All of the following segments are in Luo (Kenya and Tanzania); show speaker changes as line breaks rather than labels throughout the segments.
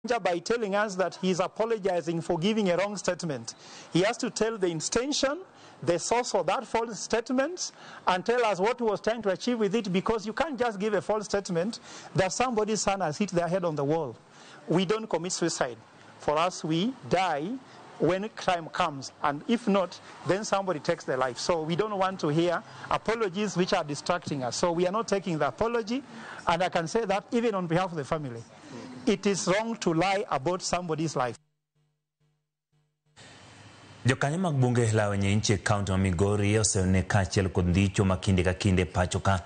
By telling us that he is apologizing for giving a wrong statement. He has to tell the intention, the source of that false statement, and tell us what he was trying to achieve with it, because you can't just give a false statement that somebody's son has hit their head on the wall. We don't commit suicide. For us, we die when crime comes, and if not, then somebody takes their life. So we don't want to hear apologies which are distracting us. So we are not taking the apology, and I can say that even on behalf of the family. It is wrong to lie about somebody's life.
Jokanyo mag bunge la wananchi e kaunti ma Migori osene kaachiel kod ndicho ma kinde ka kinde pacho ka.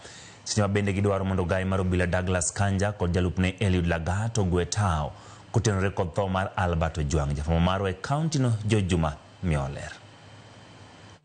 Seche ma bende gidwaro mondo gai mar obila Douglas Kanja kod jalupne Eliud Lagat ogwe tao kotenore kod tho mar Albert Ojwang. Jafwambo marwa e kaunti no George Juma miyo ler.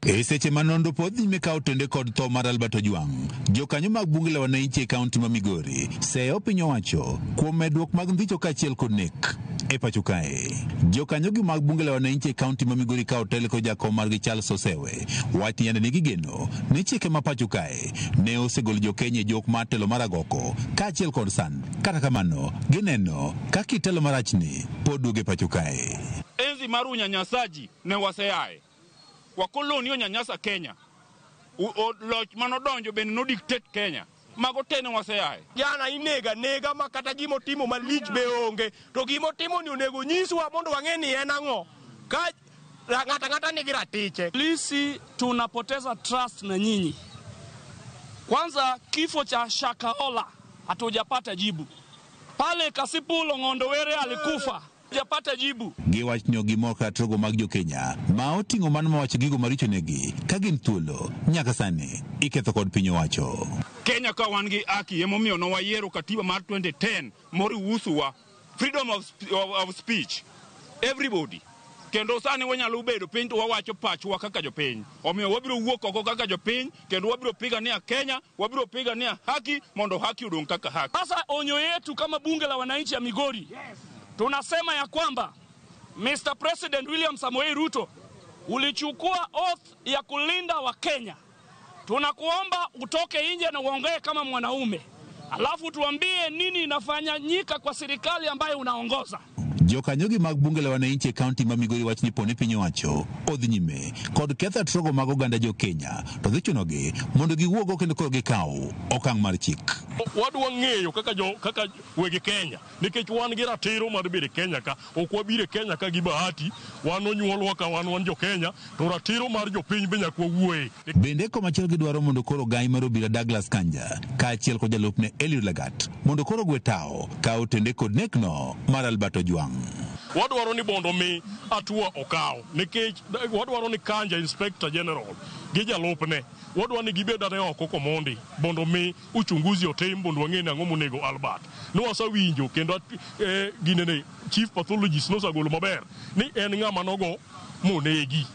E seche ma nonro pod dhi nyime kawo tende kod tho mar Albert Ojwang, jokanyo mag bunge la wananchi e kaunti ma Migori seyo piny owacho kuom medruok mag ndhicho kaachiel kod nek e pacho kae. Jokanyo gi mag bunge la wananchi e kaunti ma Migori ka otel kod jakom margi Charles Osewe wach ni yande nigi geno ni chike ma pacho kae ne osegolo jokenya e jok mar telo mar agoko kaachiel kod sand. Kata kamano, gineno ka kitelo marachni pod duogo e pacho kae.
Enzi mar unyanyasaji ne waseaye. Wakoloni onyanyasa Kenya. Loch manodonjo bende no dictate Kenya. Mago te ne waseaye.
Jana inega nega ma kata gimotimo malich be onge. To gimotimo ni onego nyiswa mondo wang'e ni en ang'o. Ka ng'ata ng'ata nigi ratiche.
Polisi tunapoteza trust na nyinyi. Kwanza kifo cha Shakahola hatujapata jibu. Pale Kasipul Ong'ondo Were alikufa. Hajapata jibu.
Giwach ni gimor kata rogo mag jokenya ma oting'o mano mawacho gigo maricho negi ka gin thuolo nyaka sani iketho kod piny owacho.
Kenya ka wan gi haki emomiyo nowayiero katiba mar 2010 moriusuwa freedom of speech everybody. Kendo sani wanyalo bedo piny to wawacho pachwa kaka jopiny. Omiyo wabiro wuok oko kaka jopiny kendo wabiro pigania Kenya, wabiro pigania haki mondo haki odong' kaka haki.
Sasa onyo yetu kama bunge la wananchi ya Migori, tunasema ya kwamba Mr. President William Samoei Ruto, ulichukua oath ya kulinda Wakenya. Tunakuomba utoke nje na uongee kama mwanaume. Alafu tuambie nini inafanyika kwa serikali ambayo unaongoza.
Jokanyogi mag bunge la wananchi e kaunti ma Migori wach ni poni piny owacho odhi nyime kod ketho atrogo mag oganda jo Kenya to dhi chunogi mondo giwuog oko kendo koro gikaw okang' mar chik.
Wadwa ng'eyo kaka jo kaka wegi Kenya nikech wan gi ratiro mar bedo e Kenya ka ok wabiro e Kenya ka gi bahati wan onyuolwa ka wan jo Kenya to ratiro mar jopiny be nyaka wawuoye.
Bende komachielo gidwaro mondo koro gai mar obila Douglas Kanja kaachiel kod jalupne Eliud Lagat mondo koro ogwe tao ka otende kod nekno mar Albert Ojwang.
Wadwaro ni mondo mi hatua okaw nikech wadwaro ni Kanja Inspector General gi jalupne wadwaro ni gibed ane oko komondi mondo mi uchunguzi otim mondo wang'e ni ang'o monego Albert. Nwasewinjo kendo ginene chief pathologist nosegolo maber ni en ng'ama nogo monegi.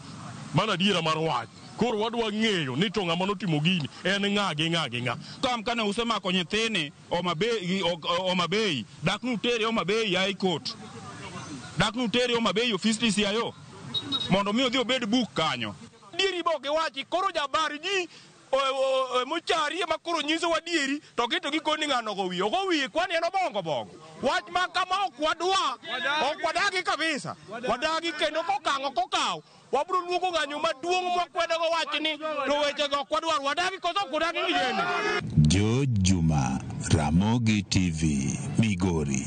Mano adiera mar wach. Koro wadwa ng'eyo ni to ng'ama notimo gini en ng'a gi ng'a gi ng'a.
Kam kane usemako nyithini Homa Bay, Homa Bay, dak nutere Homa Bay High Court. Dak nutere Homa Bay ofis DCIO mondo mi odhi obed book kanyo.
Dieri bo giwachi koro jabari ji mochari ema koro nyisowa dieri to gito gikoni ng'ano go wiye ogo wiye kwani en obongo bongo. Wach ma kama ok wadwa, ok wadagi kabisa. Wadagi kendo kokang'o kokaw wabiro luongo ng'anyo maduong' mwakwedogo wachni to wechego ok wadwar wadagi koso ok wadagi vijende.
George Juma, Ramogi TV, Migori.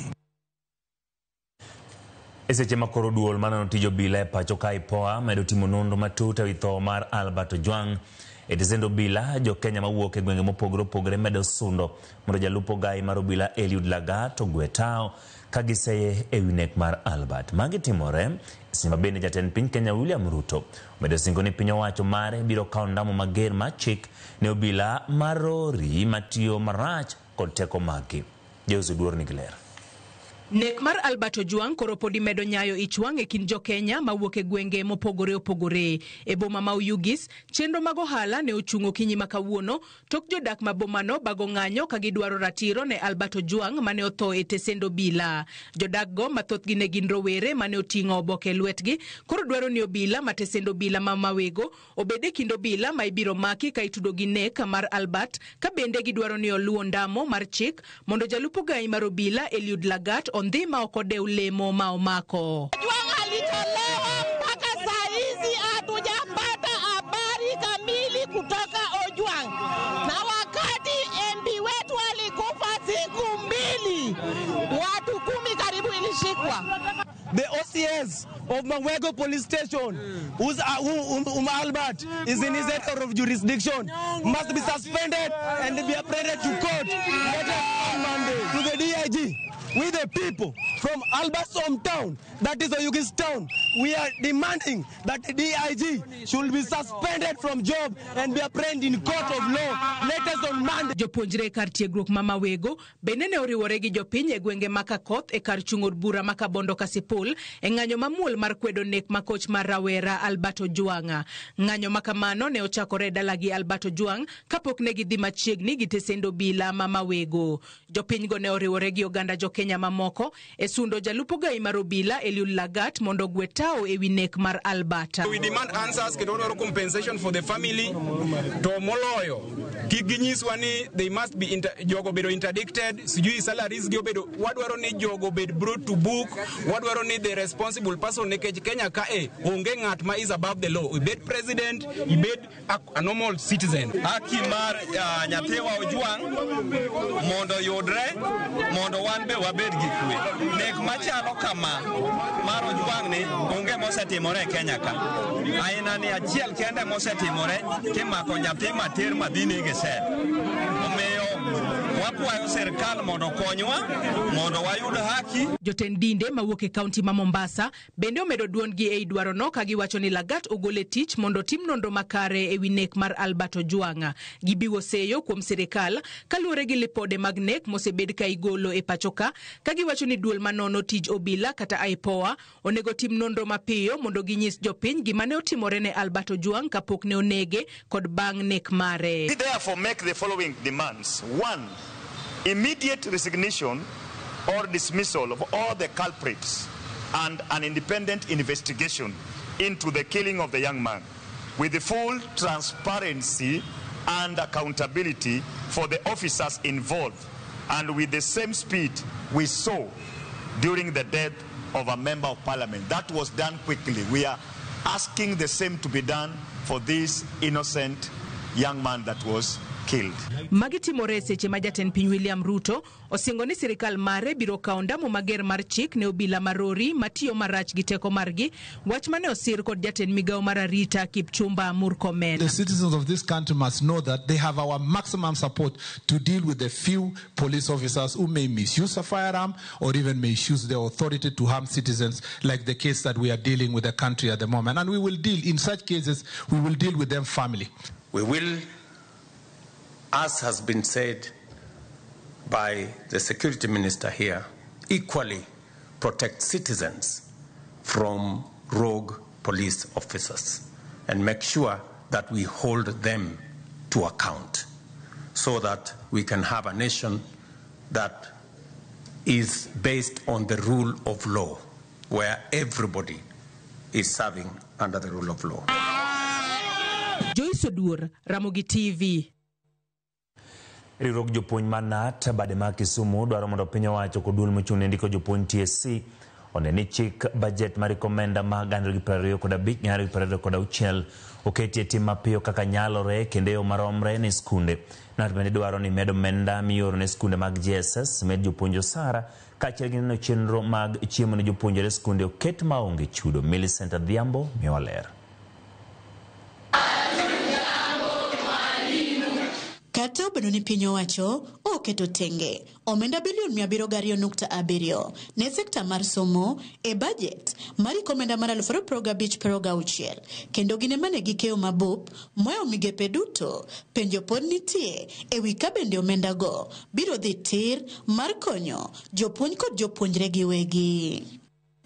E seche ma koro duol manono tij obila e pacho ka IPOA medo timo nonro matut ewi tho mar Albert Ojwang. E tesend obila, jo-Kenya mawuok e gwenge mopogore opogore medo sundo mondo jalup ogai mar obila Eliud Lagat ogwe tao ka giseye ewi nek mar Albert. Magi timore e seche ma bende jatend piny Kenya William Ruto omedo singo ni piny owacho mare biro kawo ndamo mager mar chik ne obila marori matiyo marach kod teko maggi. Jose Duor nigi ler.
Nek mar Albert Ojwang koro podi medo nyayo ich wang' e kind jo-Kenya mawuok e gwenge mopogore opogore. E boma ma Oyugis, chenro mag ohala ne ochung' okinyi ma kawuono tok jodak ma bomano bago ng'anyo ka gidwaro ratiro ne Albert Ojwang mane otho e tesend obila. Jodak go ma thothgi ne gin rowere mane oting'o oboke e lwetgi koro dwaro ni obila ma tesend obila ma Mawego obed e kind obila ma ibiro maki ka itudo gi nek mar Albert ka bende gidwaro ni oluw ondamo mar chik mondo jalup ogai mar obila Eliud Lagat ondhi ma ok odew lemo ma omako.
Ojwang alitolewa mpaka saa hizi hatujapata habari kamili kutoka Ojwang, na wakati MP wetu alikufa siku 2, watu 10 karibu ilishikwa.
The OCS of Mawego Police Station, who's, who, Albert is in his area of jurisdiction, must be suspended and be apprehended to court later on Monday. To the DIG, we the people from Albert's hometown, that is Oyugis town, we are demanding that the DIG should be suspended from job and be apprehended in court of law latest on Monday.
Jopuonjre e kar tiegruok ma Mawego bende ne oriwore gi jopiny e gwenge ma Kakoth e kar chung' od bura ma Kabondo Kasipul e ng'anyo mamuol mar kwedo nek ma koch mar rawera Albert Ojwang. Ng'anyo ma kamano ne ochakore e dalagi Albert Ojwang kapok ne gidhi machiegni gi tesend obila ma Mawego. Jopinygo ne oriwore gi oganda jo Kenya mamoko e sundo jalup ogai mar obila Eliud Lagat mondo ogwe tao ewi nek mar Albert.
We demand answers kendo wadwaro compensation for the family to moloyo kik ginyiswa ni they must be jogo bedo interdicted, sijui salaries gi obedo, wadwaro ni jogo bed brought to book, wadwaro ni the responsible person, nikech Kenya kae onge ng'at ma is above the law, ibed president, ibed a normal citizen.
Haki mar nyathiwa Ojwang mondo yudre, mondo wan be wabed gi kwe. Nek machalo kama mar Ojwang ni onge mosetimore e Kenya ka. Aina ni achiel kende mosetimore kimako nyathi matir madhi nege sel. Omiyo wakwayo sirkal mondo okonywa mondo wayud haki.
Jotend dinde mawuok e kaunti ma Mombasa bende omedo duondgi ei dwarono ka giwacho ni Lagat ogol e tich mondo otim nonro makare ewi nek mar Albert Ojwang. Gibiwo seyo kuom sirikal kaluwore gi lipode mag nek mosebed ka igolo e pacho ka, ka giwacho ni duol manono tij obila kata IPOA onego tim nonro mapiyo mondo ginyis jopiny gima ne otimore ne Albert Ojwang kapok ne onege kod bang' nek mare.
We therefore make the following demands. 1, immediate resignation or dismissal of all the culprits and an independent investigation into the killing of the young man with the full transparency and accountability for the officers involved and with the same speed we saw during the death of a member of parliament. That was done quickly. We are asking the same to be done for this innocent young man that was killed.
Magi timore e seche ma jatend piny William Ruto osingo ni sirikal mare biro kawo ndamo mager mar chik ne obila marori matiyo marach gi teko margi, wach mane osir kod jatend migawo mar arita Kipchumba Murkomen.
The citizens of this country must know that they have our maximum support to deal with the few police officers who may misuse a firearm or even may misuse their authority to harm citizens, like the case that we are dealing with the country at the moment. And we will deal, in such cases, we will deal with them firmly.
We will, as has been said by the security minister here, equally protect citizens from rogue police officers and make sure that we hold them to account so that we can have a nation that is based on the rule of law, where everybody is serving under the rule of law.
Joyce Oduor, Ramogi TV.
Riwruog jopuonj mar KNUT bade ma Kisumu dwaro mondo piny owacho kod duol mochung' ne ndiko jopuonj TSC one ni chik bajet mar omenda mag 2025 2026 oketi e tim mapiyo kaka nyalore kendo e yo maromre ne skunde. KNUT bende dwaro ni med omenda mioro ne skunde mag JSS, med jopuonj osara kaachiel gi neno chenro mag chiemo ne jopuonjre skunde oket maonge chudo. Millicent Adhiambo miyowa ler.
Kata obedo ni piny owacho oketo tenge omenda bilion 702.7 ne sekta mar somo e bajet mar omenda mar 2025-2026 kendo gine mane gikeyo mabup moyo migepe duto, penjo pod nitie ewi ka bende omenda go biro dhi tir mar konyo jopuonj kod jopuonjre giwegi.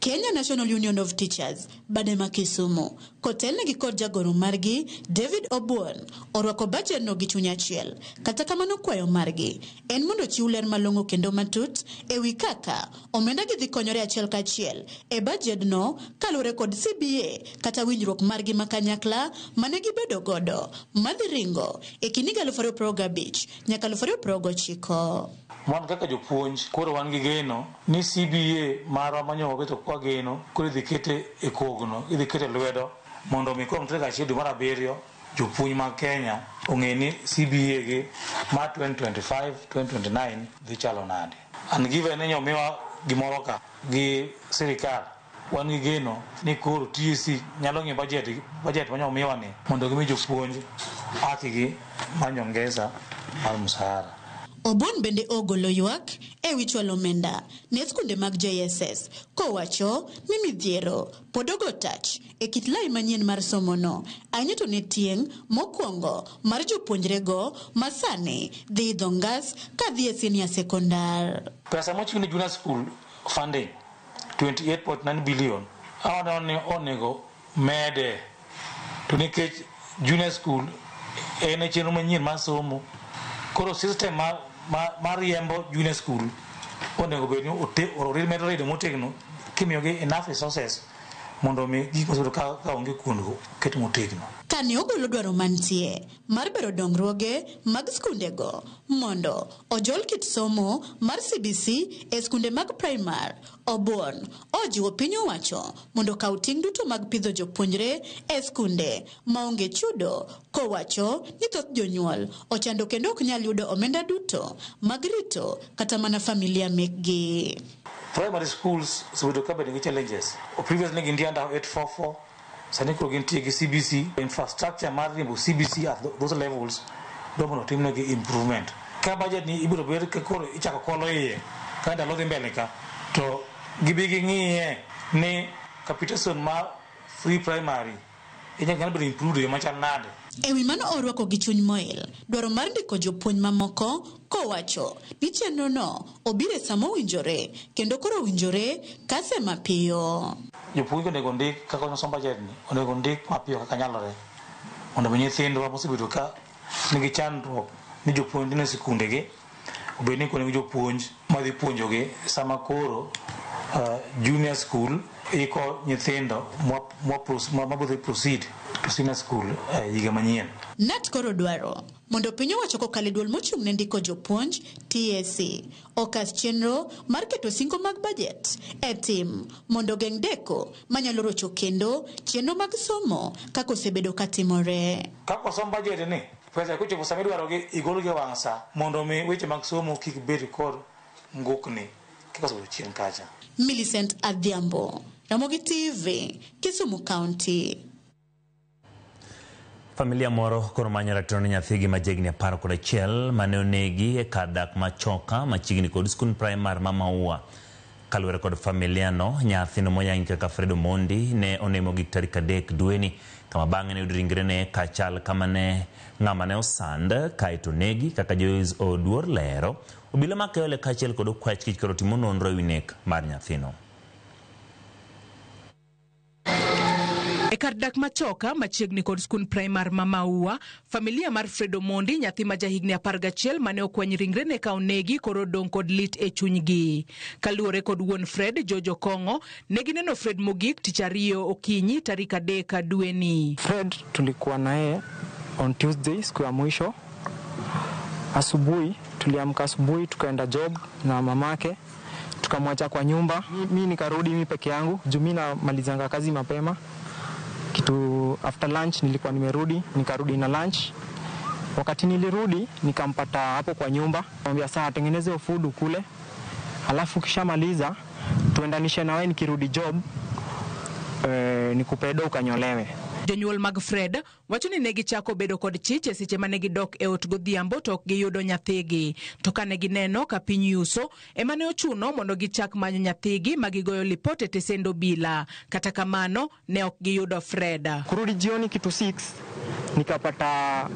Kenya National Union of Teachers bade ma Kisumu kotelnegi kod jagoro margi David Obuon orwako bajet no gi chuny achiel. Kata kamano kwayo margi en mondo chiw ler malong'o kendo matut ewi kaka omenda gi dhi konyore achiel kachiel e bajet no kaluwore kod CBA kata winjruok margi ma kanyakla mane gibedo godo madhi ringo e kind higa 2025 nyaka 2029.
Wan kaka jopuonj koro wan gi geno ni CBA marwa manyo wabeto kwa geno koro idhi kete e kogno, idhi kete lwedo mondo mi kuom tarik 1 dwe mar 7 jopuonj mag Kenya ong'e ni CBA gi mar 2025-2029 dhi chalo nade. And given ni nyomiwa gimoro ka gi sirikal, wan gi geno ni koro TSC nyalo ng'iyo budget manyomiwa ni mondo gimi jopuonj haki gi mar nyongeza mar mshahara.
Obuon bende ogolo ywak ewi chwalo omenda ne skunde mag JSS kowacho ni midhiero pod ogo tach e kit lai manyien mar somono ahinya to ne tieng' mokwongo mar jopuonjrego ma sani dhi idho ngas kadhi e senior sekondar.
Pesa mochiw ne junior school funding 28.9 billion aneno ni onego mede to nikech junior school en e chenro manyien mar somo, koro system mar riembo junior school onego bed ni medo redo motegno kimiyogi enough resources mondo mi gik mosebedo ka onge kuondgo ket motegno.
Kane ogolo dwaro mantie mar bero dongruoge mag skundego mondo ojol kit somo mar CBC e skunde mag primar, Obuon ojiwo piny owacho mondo okaw ting' duto mag pidho jopuonjre e skunde maonge chudo, kowacho ni thoth jonyuol ochando kendo ok nyal yudo omenda duto mag rito kata mana familia mekgi.
Primary schools osebedo ka bedo gi challenges. Previously gintie under 844, sani koro gintie gi CBC. Infrastructure mar riembo CBC at those levels dwa mondo otimnegi improvement. Ka budget ni ibiro bed ka koro ichako kwalo iye ka ndalo dhi mbele ka, to gibi ging'iye ni capitation mar free primary inyalo bedo improved e yo machal nade.
Ewi mano orwako gi chuny moil dwaro mar ndiko jopuonj mamoko kowacho ni chenro no obiro e sama owinjore kendo koro owinjore kase mapiyo.
Jopuonj onego ndik kaka nosom budget ni onego ndik mapiyo kaka nyalore mondo mi nyithindwa mosebedo ka nigi chandruok ni jopuonj ni sikundegi obed ni koro nigi jopuonj madhi puonjogi sama koro junior school iko nyithindo mabodhi proceed to senior school higa manyien.
Nat koro dwaro mondo piny owacho kokalo e duol mochung' ne ndiko jopuonj TSC okas chenro mar keto singo mag bajet e tim mondo ogeng' deko manyalo rocho kendo chenro mag somo kaka osebedo katimore.
Kaka osom bajet ni pesa kochopo sama idwarogi igolgi e wang' sa mondo mi weche mag somo kik bed kod ngukni kaka osebedo chien kacha.
Millicent Adhiambo, Ramogi TV, Kisumu County.
Familia moro koro manyo ratiro ne nyathigi ma jahigni 11 mane onegi e kar dak ma Choka machiegni kod skund primar ma Maua. Kaluwore kod familia no, nyathino moyangi kaka Fred Omondi ne onemo gik tarik 3 dweni kama bang'e ne oyud ringrene kachal kama ne ng'ama ne osand kaeto negi kaka Joyce Oduor lero. Obila ma Kayole kaachiel kod okwach kich koro timo nonro ewi nek mar nyathino.
E kar dak ma Choka machiegni kod skund primar ma Maua, familia mar Fred Omondi, nyathi ma jahigni 11 mane okwany ringrene ka onegi, koro odong' kod lit e chunygi. Kaluwore kod wuon Fred, George Okong'o, ne gineno Fred mogik tich ariyo okinyi tarik 3 dweni.
Fred tulikuwa naye on Tuesday, siku ya mwisho. Asubuhi tuliamka asubuhi tukaenda job na mamake, tukamwacha kwa nyumba. Mi nikarudi mi peke yangu juu mi namalizanga kazi mapema. Kitu after lunch nilikuwa nimerudi, nikarudi na lunch. Wakati nilirudi nikampata hapo kwa nyumba, nikamwambia saa tengeneze food kule, alafu kishamaliza tuendanishe na wewe nikirudi job, nikupe do ukanyolewe.
Jonyuol mag Fred wacho ni ne gichako bedo kod chich e seche mane gidok e ot godhiambo to ok giyudo nyathigi. To kane gineno ka piny yuso, ema ne ochuno mondo gichak manyo nyathigi ma gigoyo lipot e tesend obila. Kata kamano, ne ok giyudo Fred.
Kurudi jioni kitu 6 nikapata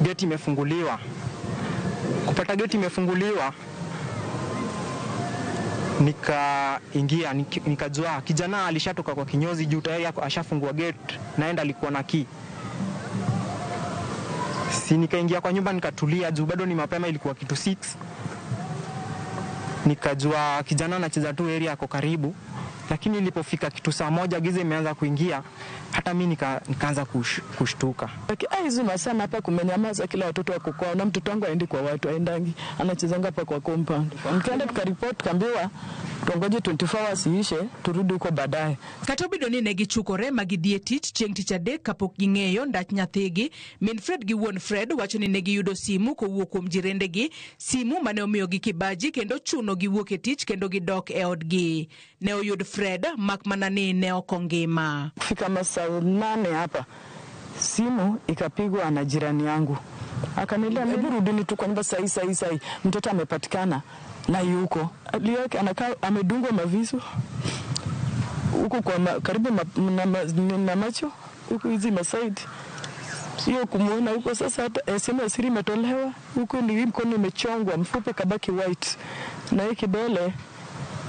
geti imefunguliwa. Kupata geti imefunguliwa, Nikaingia nikajua kijana alishatoka kwa kinyozi juu tayari ashafungua gate, naenda alikuwa na key. Si nikaingia kwa nyumba nikatulia juu bado ni mapema, ilikuwa kitu 6. Nikajua kijana anacheza tu area ako karibu, lakini ilipofika kitu saa 1 giza imeanza kuingia, hata mimi nikaanza kushtuka.
Hizi masaa hapa kumenyamaza, kila watoto wako kwao, na mtoto wangu aendi kwa watu, aendangi, anachezanga hapa kwa compound. Nikaenda tukaripoti, tukaambiwa tuongoje 24 hours iishe turudi huko baadaye.
Kata obedo ni ne gichukore ma gidhi e tich chieng' tich adek kapok ging'eyo ndach nyathigi, min Fred gi wuon Fred wacho ni ne giyudo simu kowuok kuom jirendegi, simu mane omiyogi kibaji kendo chuno giwuok e tich kendo gidok e odgi. Ne oyud Fred mak mana ni ne ok ongima.
Kufika masaa 8 hapa simu ikapigwa na jirani yangu, akaniambia hebu rudini tu kwa nyumba saa hii, mtoto amepatikana na yuko yake anakaa amedungwa mavisu huko kwa karibu na macho huko hizi masaidi, sio kumuona huko sasa. Hata sehemu siri imetolewa huko, ni mkono imechongwa, mfupe kabaki white, na hii kidole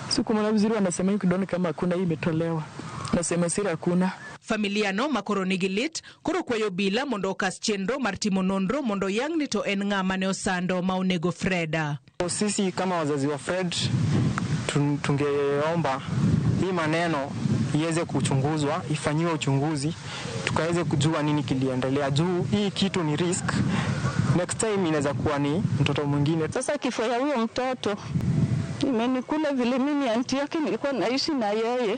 siku mwana vizuri wanasema hii kidole kama hakuna, hii imetolewa na sehemu siri hakuna.
Familia no makoro nigi lit koro kwayo bila mondo okas chenro mar timo nonro mondo yang ni to en ng'ama ne osando ma onego Freda.
Sisi kama wazazi wa Fred tungeomba hii maneno iweze kuchunguzwa, ifanyiwe uchunguzi, tukaweze kujua nini kiliendelea, juu hii kitu ni risk. Next time inaweza kuwa ni mtoto mwingine.
Sasa kifo ya huyo mtoto imenikula vile mimi anti yake nilikuwa naishi na yeye.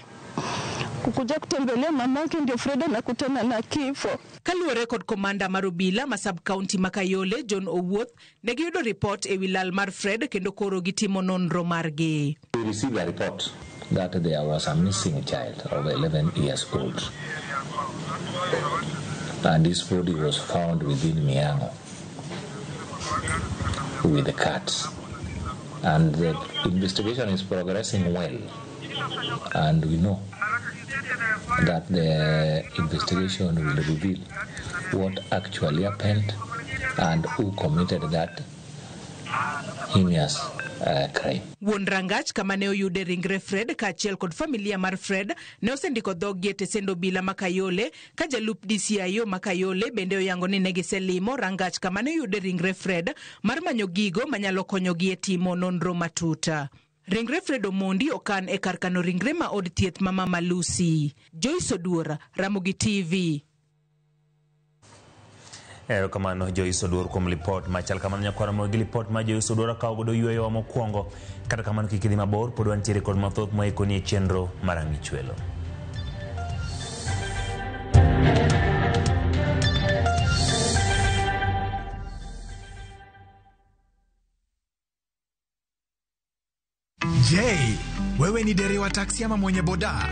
Kukuja kutembelea mamake ndio Freda nakutana na kifo.
Kaluwore kod komanda mar obila ma sub county ma Kayole John Owuoth ne giyudo ripot ewi lal mar Fred kendo koro gitimo nonro margi.
We received a report that there was a missing child of 11 years old, and his body was found within Miango with the cats, and the investigation is progressing well, and we know that the investigation will reveal what actually happened and who committed that heinous crime.
Wuon rangach kama ne oyude ringre Fred kaachiel kod familia mar Fred ne osendiko dhoggi e tesend obila ma Kayole, ka jalup DCIO ma Kayole bende oyango ni ne giselimo rangach kama ne oyude ringre Fred mar manyo gigo manyalo konyogi e timo nonro matut. Ringre Fred Omondi okan e kar kano ringre ma od thieth ma Mama Lucy. Joyce Oduor, Ramogi TV.
Erokamano Joyce Oduor kuom lipot machal kamano. Nyakwara mogi lipot ma Joyce Oduor akawo godo yweyowa mokwongo. Kata kamano kik idhi mabor, pod wantiere kod mathoth moikoni e chenro mar Ang'ichwelo.
Je, wewe ni dereva taksi ama mwenye boda?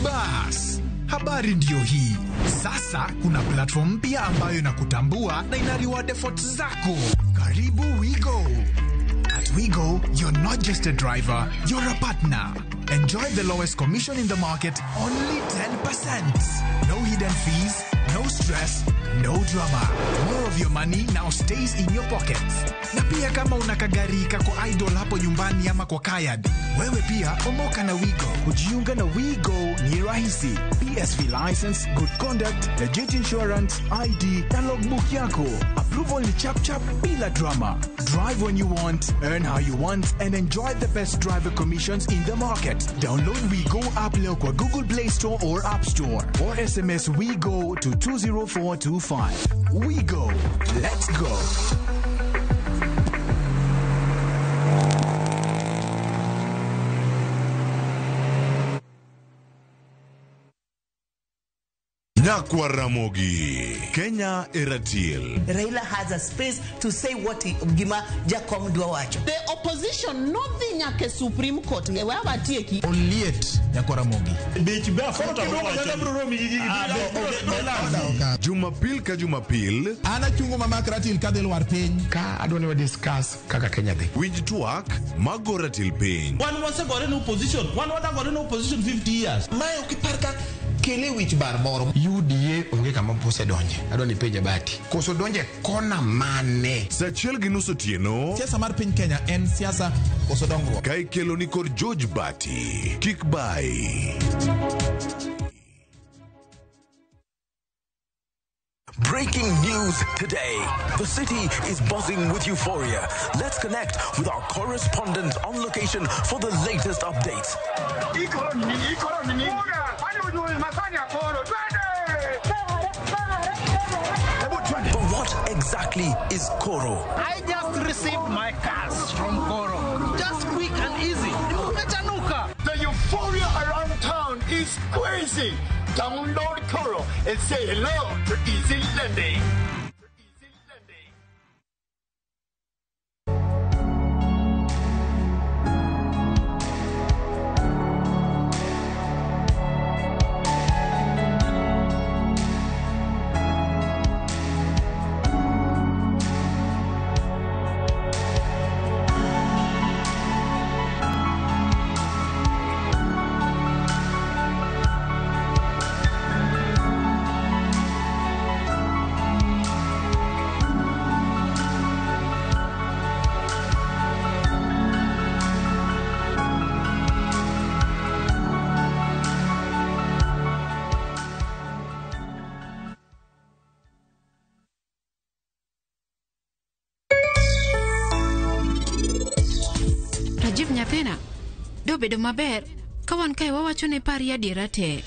Bas, habari ndiyo hii. Sasa kuna platform mpya ambayo inakutambua na ina reward efforts zako. Karibu WeGo. At WeGo, you're not just a driver, you're a partner. Enjoy the lowest commission in the market, only 10%. No hidden fees, no stress, no drama. More of your money now stays in your pockets. Na pia kama una kagari kako idol hapo nyumbani ama kwa kayad, wewe pia omoka na WeGo.
Kujiunga na WeGo ni rahisi. PSV license, good conduct, legit insurance, ID na logbook yako. Approval ni chap chap bila drama. Drive when you want, earn how you want, and enjoy the best driver commissions in the market. Download WeGo app leo kwa Google Play Store or App Store, or SMS WeGo to 20425. WeGo. Let's go.
Nyakwa Ramogi, Kenya Eratil.
Raila has a space to say what gima Jakom dwa wacho.
The opposition nodhi nyaka Supreme Court. Wawatieki.
Oliet Nyakwa Ramogi.
Jumapil ka Jumapil.
Ana chungo mama Ratil kadhi lwar piny.
Ka adwa ni wa discuss kaka Kenya dhi.
Winj twak mago Ratil piny.
Wan wasegore ne opposition. Wan wadagore ne opposition 50 years.
Mae ok ipar ka
Kele wich bar moro. UDA onge kama osedonje. Adwa ni penja Bati. Koso donje kona mane?
Saa 1:30 otieno.
Siasa mar piny Kenya en siasa koso dongruok.
Ka ikelo ni kod George Bati. Kik bai.
Breaking news today. The city is buzzing with euphoria. Let's connect with our correspondent on location for the latest updates. But what exactly is Koro?
I just received my cash from Koro. Just quick and easy.
The euphoria around town is crazy. Download Koro and say hello to easy lending.
Rajiv nyathina, dobedo maber ka wan kae wawacho ne pari adiera te.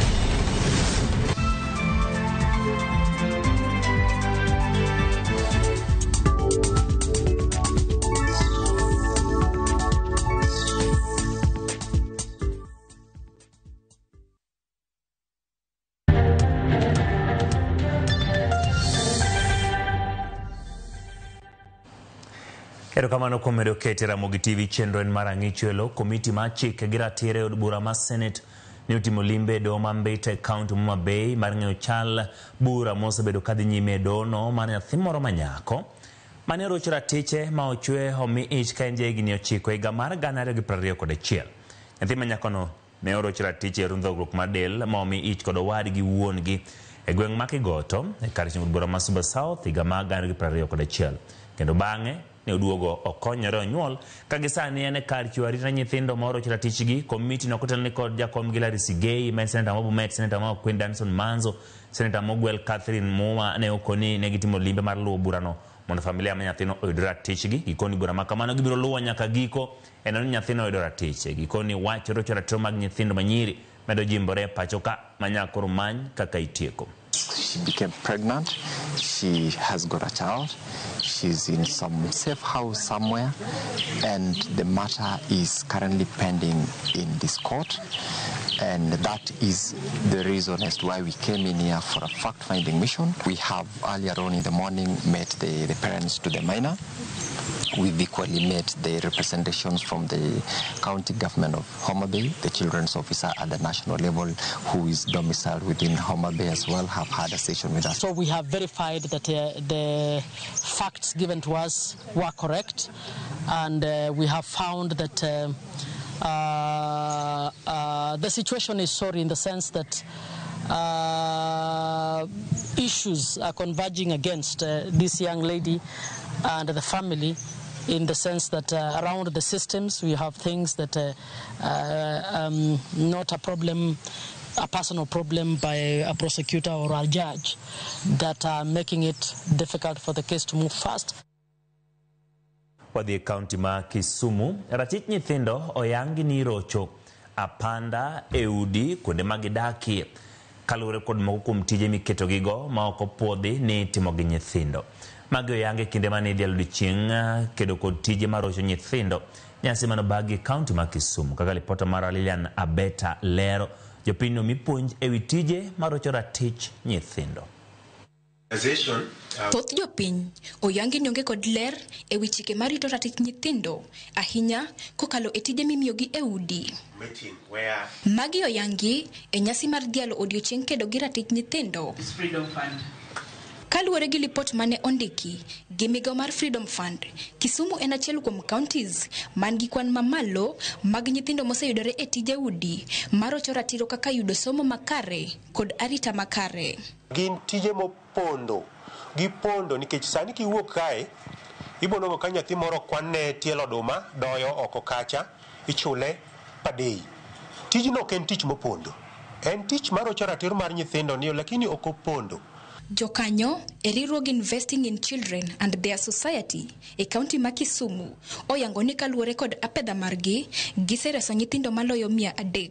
Erokamano kuom medo kete Ramogi TV chenro en mar ang'ichwelo. Komiti mar chike gi ratiro e od bura mar Senate ne otimo limbe e doho ma Mbita e kaunti ma Homa Bay mar ng'eyo chal bura mosebedo kadhi nyime e dohono mar nyathi moro ma nyako mane orocho ratiche ma ochwe omi ich ka en jahigni 9 higa mar 2021. Nyathi ma nyakono ne orocho ratiche e rundhruok mar del ma omi ich kod owadgi wuon-gi e gweng' ma Kigoto e kar chung' od bura ma Suba South higa mar 2021. Kendo bang'e ne oduogo okonyore onyuol ka gisani en e kar chiwo arita ne nyithindo ma orocho ratichgi. Komiti no kotelne kod jakom Gilary Sigei ma en seneta ma Bomet, seneta ma Makueni Danson Manzo, seneta mogwel Catherine Muma ne okoni ne gitimo limbe mar luwo burano mondo familia ma nyathino oyud ratichgi. Gikoni bura ma kamano gibiro luwo nyaka giko e neno ni nyathino oyudo ratiche. Gikoni wach rocho ratiro mag nyithindo manyiri medo jimbore e pacho ka ma nyaka koro many kaka itieko.
She became pregnant. She has got a child. She's in some safe house somewhere, and the matter is currently pending in this court. And that is the reason as to why we came in here for a fact-finding mission. We have earlier on in the morning met the parents to the minor. We've equally met the representations from the county government of Homa Bay, the children's officer at the national level who is domiciled within Homa Bay as well, have had a session with us.
So we have verified that the facts given to us were correct, and we have found that the situation is sorry in the sense that issues are converging against this young lady and the family, in the sense that around the systems we have things that not a problem, a personal problem by a prosecutor or a judge, that are making it difficult for the case to move fast.
Wadhi e kaunti ma Kisumu, ratich nyithindo oyangi ni rocho apanda e udi kuonde ma gidakie kaluwore kod moko kuom tije miketogigo ma ok opuodhi ni itimo gi nyithindo. Magi oyangi kinde mane idhialo odiechieng' kedo kod tije marocho nyithindo. Nyasi manobagi e kaunti ma Kisumu. Kaka lipota mar Lilian Abeta lero, jopiny omi puonj ewi tije marocho ratich nyithindo.
Thoth jopiny oyangi ni onge kod ler ewi chike marito ratich nyithindo, ahinya kokalo e tije mimiyogi e udi. Magi oyangi e nyasi mar dhialo odiochieng' kedo gi ratich nyithindo. Kaluwore gi lipot mane ondiki gi migawo mar Freedom Fund, Kisumu en achiel kuom counties man gi kwan mamalo mag nyithindo moseyudore e tije udi marocho ratiro kaka yudo somo makare kod arita makare.
Gin tije mopondo, gipondo nikech sani kiwuok kae ibonwang'o ka nyathi moro kwanne tielo oduma doyo oko kacha ichule padei. Tijno ok en tich mopondo, en tich marocho ratiro mar nyithindo ni lakini ok opondo.
Jokanyo e riwruog Investing in Children and Their Society e kaunti ma Kisumu oyango ni kaluwore kod apedha margi, gisereso nyithindo maloyo 300.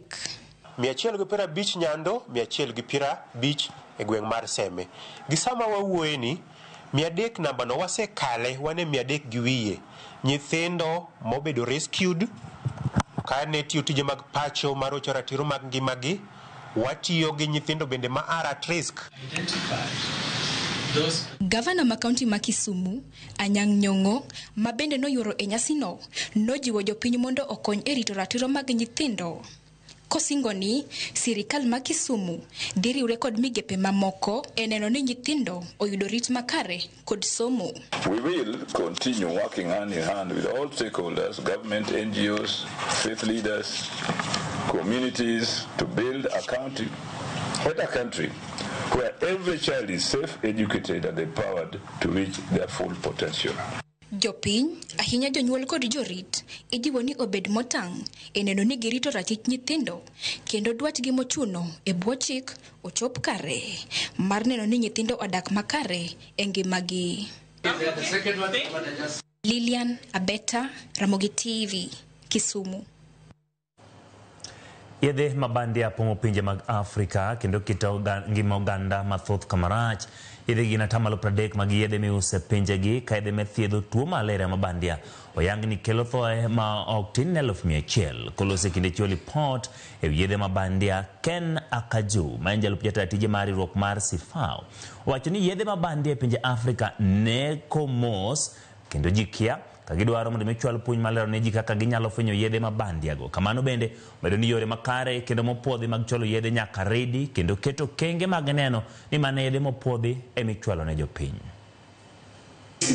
150 Nyando, 150 e gweng' mar Seme. Gi sama wawuoye ni 300 namba no wasekale, wan e 300 gi wiye. Nyithindo mobedo rescued kane tiyo tije mag pacho marocho ratiro mag ngimagi, watiyo gi nyithindo bende ma are at risk.
Gavana ma kaunti ma Kisumu, Anyang' Nyong'o, ma bende noyuoro e nyasino, nojiwo jopiny mondo okony e rito ratiro mag nyithindo. Kosingo ni sirikal ma Kisumu dhi riwre kod migepe mamoko e neno ni nyithindo oyudo rit makare kod somo.
We will continue working hand in hand with all stakeholders, government, NGOs, faith leaders, communities to build a county, better country where every child is safe, educated and empowered to reach their full potential.
Jopiny, ahinya jonyuol kod jorit, ijiwo ni obed motang' e neno ni girito ratich nyithindo kendo dwachgi mochuno e bwo chik ochop kare mar neno ni nyithindo odak makare e ngimagi. Lilian Abeta, Ramogi TV, Kisumu.
Yedhe mabandia pong'o pinje mag Afrika kendo keto ngima oganda mathoth kamarach. Yedhe gin atamalo 30 mag yedhe miuso e pinjegi ka yedhe mathiedho tuo malaria mabandia oyang ni kelo thoe ma ok tin ne 100,000. Kolosi e kinde chiwo lipot e wi yedhe mabandia, Ken Akaju ma en jalup jatend tije mar riwruok mar CFAO owacho ni yedhe mabandia e pinje Afrika neko mos kendo ji kia ka gidwaro mondo mi chwal puonj malero ne ji kaka ginyalo fwenyo yedhe mabandiago. Kamano bende omedo ni yore makare kendo mopuodhi mag chwalo yedhe nyaka ridi kendo keto kenge mag neno ni mana yedhe mopuodhi emichwalo ne jopiny.
The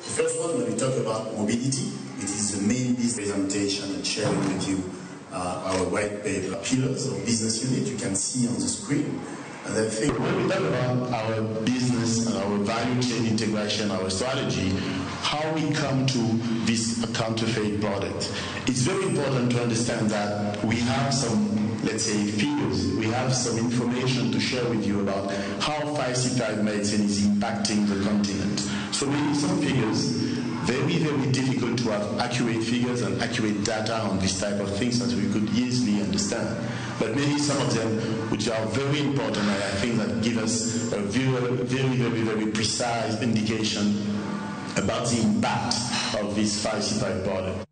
first one, when we talk about mobility, it is the main business presentation and sharing with you our white paper pillars of business unit you can see on the screen. And I think
when we talk about our business and our value chain integration, our strategy, how we come to this counterfeit product, it's very important to understand that we have some, let's say, figures. We have some information to share with you about how falsified medicine is impacting the continent. So we need some figures. Very, very difficult to have accurate figures and accurate data on this type of things as we could easily understand. But maybe some of them, which are very important, and I think that give us a very, very, very, very precise indication about the impact of this falsified product.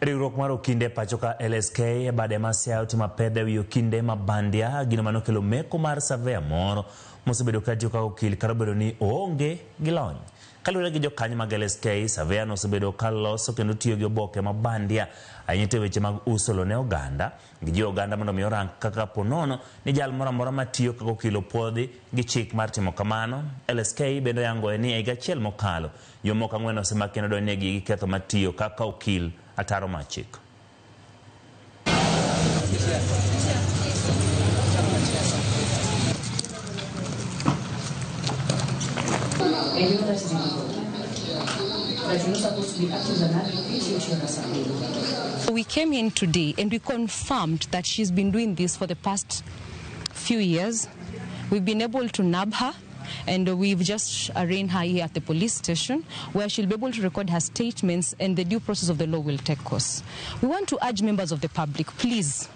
Riwruok mar okinde pacho ka LSK e bade ma Siaya otimo apedha ewi okinde ma bandia, gino manokelo meko mar surveyor moro mosebedo katiyo kaka okil kata obedo ni oonge gi lony. Kaluwore gi jokanyo mag LSK, surveyor no osebedo ka loso kendo tiyo gi oboke ma bandia ahinya to e weche mag uso lo ne oganda. Gijiwo oganda mondo mi orang kaka ponono ni jal moro amora matiyo kaka okil opuodhi gi chik mar timo kamano. LSK bende oyango ni e higa achiel mokalo, jomoko 4 osemaki kendo odonjnegi gi ketho mar tiyo kaka okil ataro mar chik.
We came in today and we confirmed that she's been doing this for the past few years. We've been able to nab her, and we've just arraigned her here at the police station where she'll be able to record her statements and the due process of the law will take course. We want to urge members of the public, please,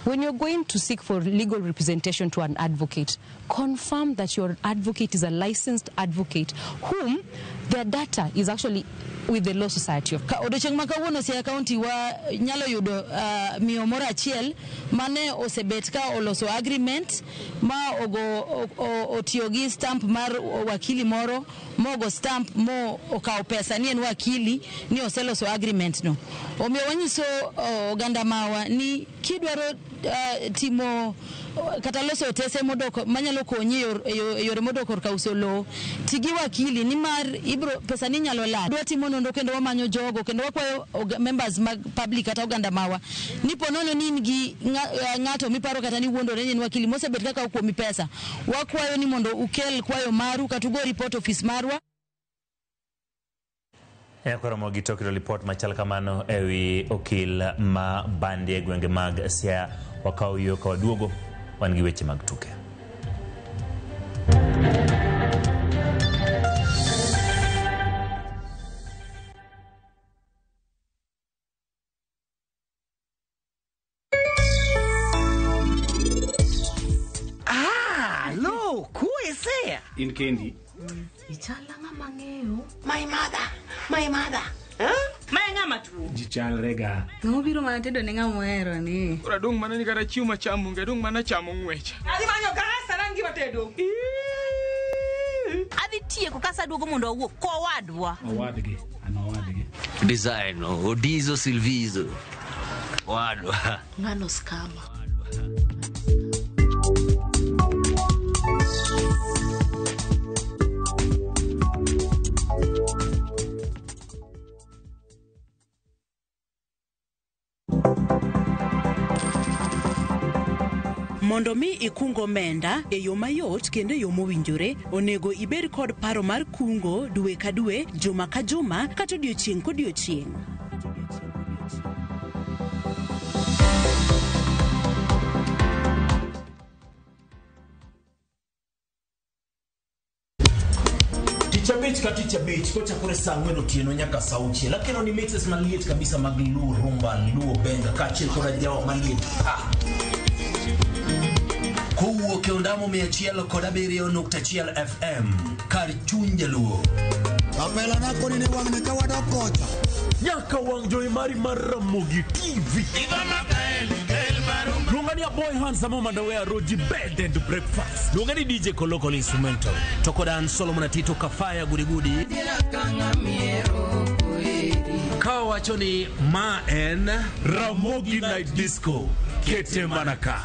when you're going to seek for legal representation to an advocate, confirm that your advocate is a licensed advocate whom their data is actually with the Law Society of
Ka odiochieng' ma kawuono Siaya County wa nyalo yudo miyo moro achiel mane osebet ka oloso agreement ma ogo otiyo gi stamp mar wakili moro mogo stamp mo okawo pesa ni en wakili ni oseloso agreement no. Omiyo wanyiso oganda mawa ni Kidwaro timo kata loso otese modok manyalo konyi e yore modok korka uso lowo, ti gi wakili nimar ibro pesa ni nyalo lal. Dwa timo nonro kendo wamanyo jogo kendo wakwayo members mag public kata oganda mawa ni po nono ni in gi ng'ato miparo kata ni wuondore ni en wakili mosebet kaka okuomi pesa, wakwayo ni mondo ukel kwayo maru kata ugo report ofis marwa.
Koromo gi tok ripot machal kamano ewi okil ma bandi e gwenge mag Siaya. Wakaw yo ka waduogo wan gi weche mag tuke.
Look, who is there?
In kendi.
Ichala ng'ama ng'eyo.
My mother, my mother. Huh? Mae ng'ama tuo.
Ji chalre ga.
Ng'ama obiro mana tedo ne ng'ama ohero ni.
Koro adong' mana ni kata chiemo machamo onge, adong' mana chamo ng'wecha.
Adhi manyo gas arangi matedo.
Adhi tieko kasaduogo mondo wawuo kowadwa.
Owadgi, an owadgi.
Design, Odizo Silvizo. Wadwa.
Ng'ano scammer.
Mondo mi ikung omenda e yo mayot kendo e yo mowinjore, onego ibed kod paro mar kungo dwe ka dwe, juma ka juma, kata odiochieng' kodiochieng'.
Tich abich ka tich abich kochakore saa ang'wen otieno nyaka saa auchiel akelo ni mixes maliet kabisa mag Luo Rumba, Luo Benga kaachiel kod ajawa maliet pa.
Kowuok e ondamo 107.1 FM kar chuny jaluo.
Apela nako ni wang'ni ka wadok kocha.
Nyaka wang' jowi mari mar Ramogi TV. Luonga ni Aboy Handsome Omandawe Roji Bed and Breakfast.
Luonga ni DJ Kolokol Instrumental.
To kod an Solomon Atito Kafaya Gudigudi. Ka wacho ni ma en
Ramogi Night Disco. Kete mana ka.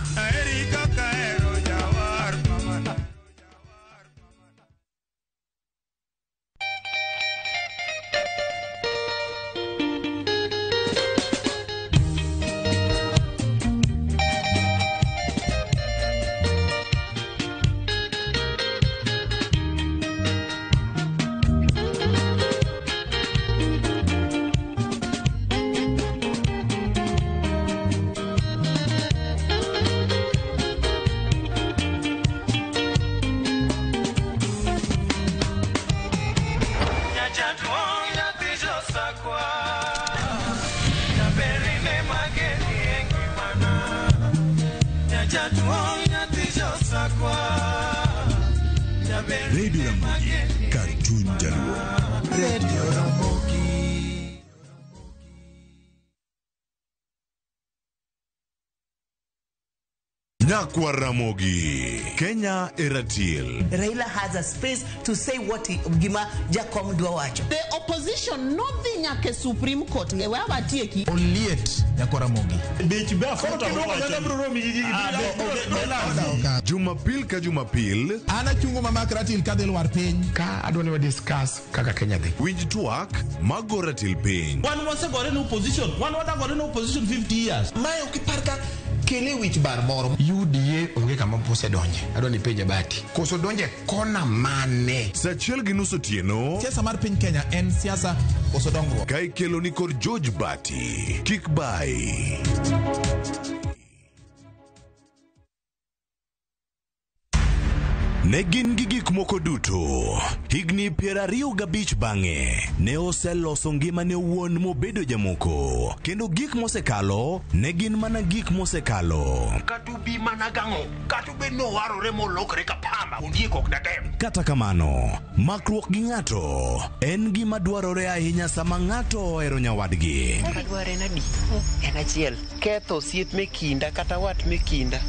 Radio Ramogi, kar chuny jaluo.
Radio Ramogi.
Nyakwa Ramogi, Kenya e ratil.
Raila has a space to say what gima Jakom dwa wacho.
The opposition nodhi nyaka e Supreme Court. E wawatieki.
Oliet nyakwa Ramogi.
Jumapil ka Jumapil.
An achungo mamak ratil kadhi lwar piny. Ka adwa ni wa discuss kaka Kenya dhi.
Winj twak mago ratil piny.
Wan wasegore ne opposition, wan wadagore ne opposition 50 years.
Mae ok ipar ka kele wich bar moro.
UDA onge kama osedonje. Adwa ni penja Bati. Koso donje kona mane?
Saa 1:30 otieno.
Siasa mar piny Kenya en siasa koso dongruok.
Ka ikelo ni kod George Bati. Kik bai. Ne gin gi gik moko duto. Higni 25 bang'e, ne oseloso ngimane owuon mobedo jamoko. Kendo gik mosekalo ne gin mana gik mosekalo.
Kata obi mana gang'o, kata obed ni owarore molokre ka pamba, ondiek ok datem.
Kata kamano, makruok gi ng'ato en gima dwarore ahinya sama ng'ato ohero nyawadgi.
Adware en adi? En achiel. Ketho osiep me kinda kata wat me kinda.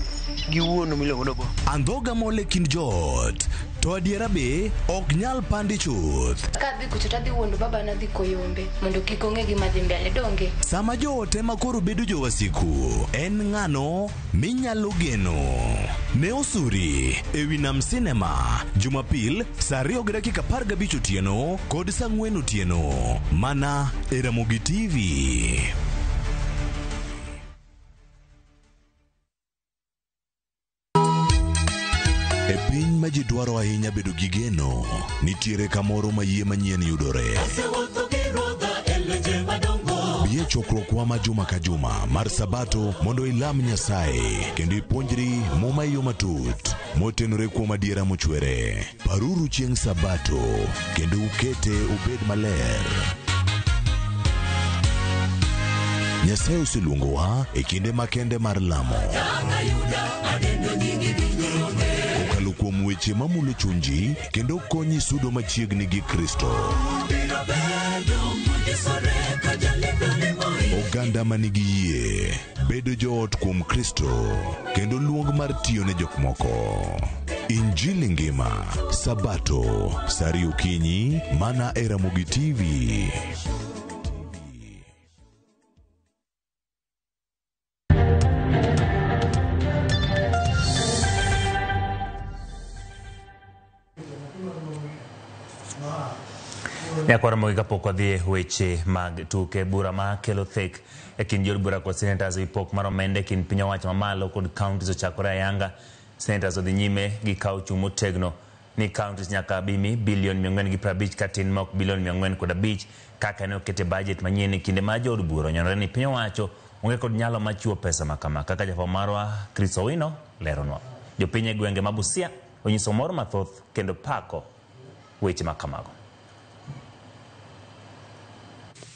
Gi wuonu miluongo ni Obongo.
Andhoga mol e kind joot, to adiera be ok nyal pandi chuth.
Kadhi kucho tadhi wuondo baba nadhi koyombe mondo kik ong'e gima dhi mbele donge.
Sama joot ema koro bedo jowasiku, en ng'ano minyalo geno? Ne osuri ewi Nam Cinema Jumapil saa 2:15 otieno kod saa 4 otieno mana e Ramogi TV. E piny ma ji dwaro ahinya bedo gi geno, nitiere kamoro ma yie manyien yudore. Bi e chokruokwa ma juma ka juma mar Sabato mondo ilam Nyasaye kendo ipuonjri Muma e yo matut motenore kuom adiera mochwere. Paruru chieng' Sabato kendo ukete obed maler. Nyasaye oseluongowa e kinde makende mar lamo. Kokalo kuom weche mamulo chunji kendo konyi sudo machiegni gi Kristo. Oganda ma nigi yie bedo joot kuom Kristo kendo luong mar tiyo ne jok moko. Injili ngima Sabato saa ariyo okinyi mana e Ramogi TV.
Nyakwar Ramogi kapok wadhi e weche mag tuke, bura ma kelo thek e kind jood bura kod senators ewi pok mar omenda e kind piny owacho mamalo kod counties ochakore ayanga. Senators odhi nyime gi kawo chung' motegno ni counties nyaka bimi bilion 450 katin ma ok bilion 405 kaka ne oket e budget manyien e kinde ma jood bura onyonore ni piny owacho onge kod nyalo mar chiwo pesa ma kama kaka jafwambo marwa Chris Owino leronwa. Jopiny e gwenge ma Busia onyiso mor mathoth kendo pako weche ma kamago.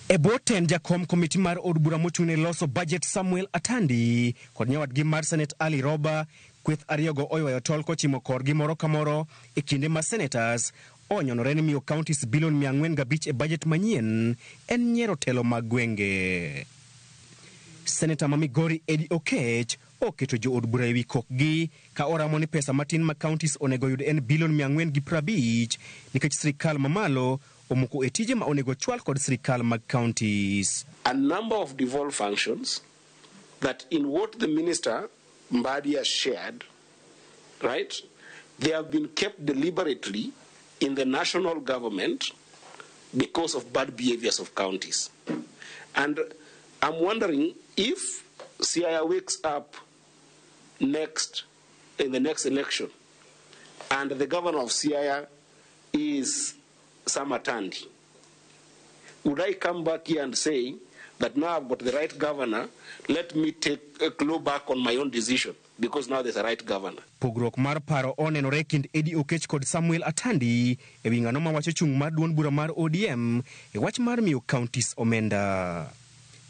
E bwo tend jakom komiti mar od bura mochung' ne loso budget Samuel Atandi kod nyawadgi mar Senate Ali Roba, kweth ariyogo oywayo tol kochimo korgi moro ka moro e kinde ma senators onyonore ni miyo counties bilion 405 e budget manyien en nyiero telo mag gwenge. Seneta ma Migori Eddie Okech oketo jo od bura ewi kokgi ka oramo ni pesa matin ma counties onego yud en bilion 450 nikech sirikal mamalo omoko e tije ma onego chwal kod sirikal mag counties.
A number of devolved functions that in what the minister Mbadi has shared, right, they have been kept deliberately in the national government because of bad behaviors of counties. And I'm wondering if Siaya wakes up next in the next election and the governor of Siaya is Sam Atandi, would I come back here and say that now I've got the right governor, let me take a claw back on my own decision because now there's a right governor.
Pogruok mar paro onenore kind Eddie Okech kod Samuel Atandi ewi ng'ano mawacho chung' mar duond bura mar ODM e wach mar miyo counties omenda.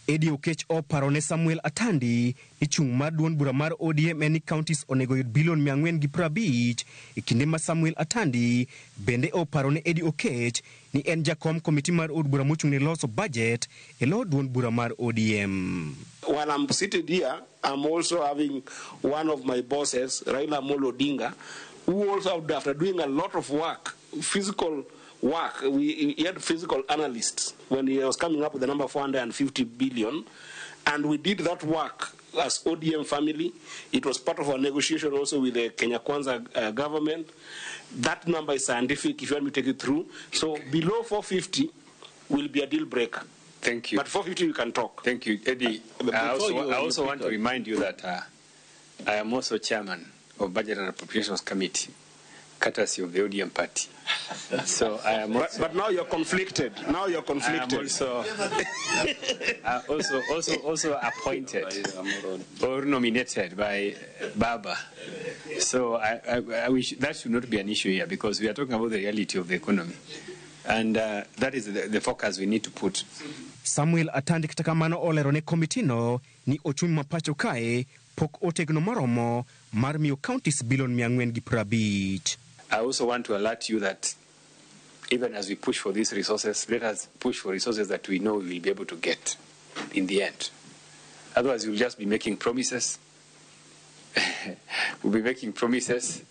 Eddie Okech oparo ne Samuel Atandi ni chung' mar duond bura mar ODM en ni counties onego yud bilion 450 e kinde ma Samuel Atandi bende oparo ne Eddie Okech ni en jakom komiti mar od bura mochung' ne loso budget e lo duond bura mar ODM.
While I'm seated here, I'm also having one of my bosses, Raila Amolo Odinga, who also, after doing a lot of work, physical work, he had physical analysts when he was coming up with the number 450 billion, and we did that work as ODM family. It was part of our negotiation also with the Kenya Kwanza government. That number is scientific if you want me to take it through. So below 450 will be a deal breaker.
Thank you.
But 450 we can talk.
Thank you, Eddie. I also want to remind you that I am also chairman of Budget and Appropriations Committee, courtesy of the ODM party. So I am also,
but now you're conflicted. Now you're conflicted.
I am also appointed or nominated by Baba. So I wish that should not be an issue here, because we are talking about the reality of the economy. And that is the focus we need to put.
Samuel Atandi kata kamano olero ne komitino ni ochumi ma pacho kae pok otegno moromo mar miyo counties bilion 450.
I also want to alert you that even as we push for these resources, let us push for resources that we know we will be able to get in the end. Otherwise, we'll just be making promises We'll be making promises.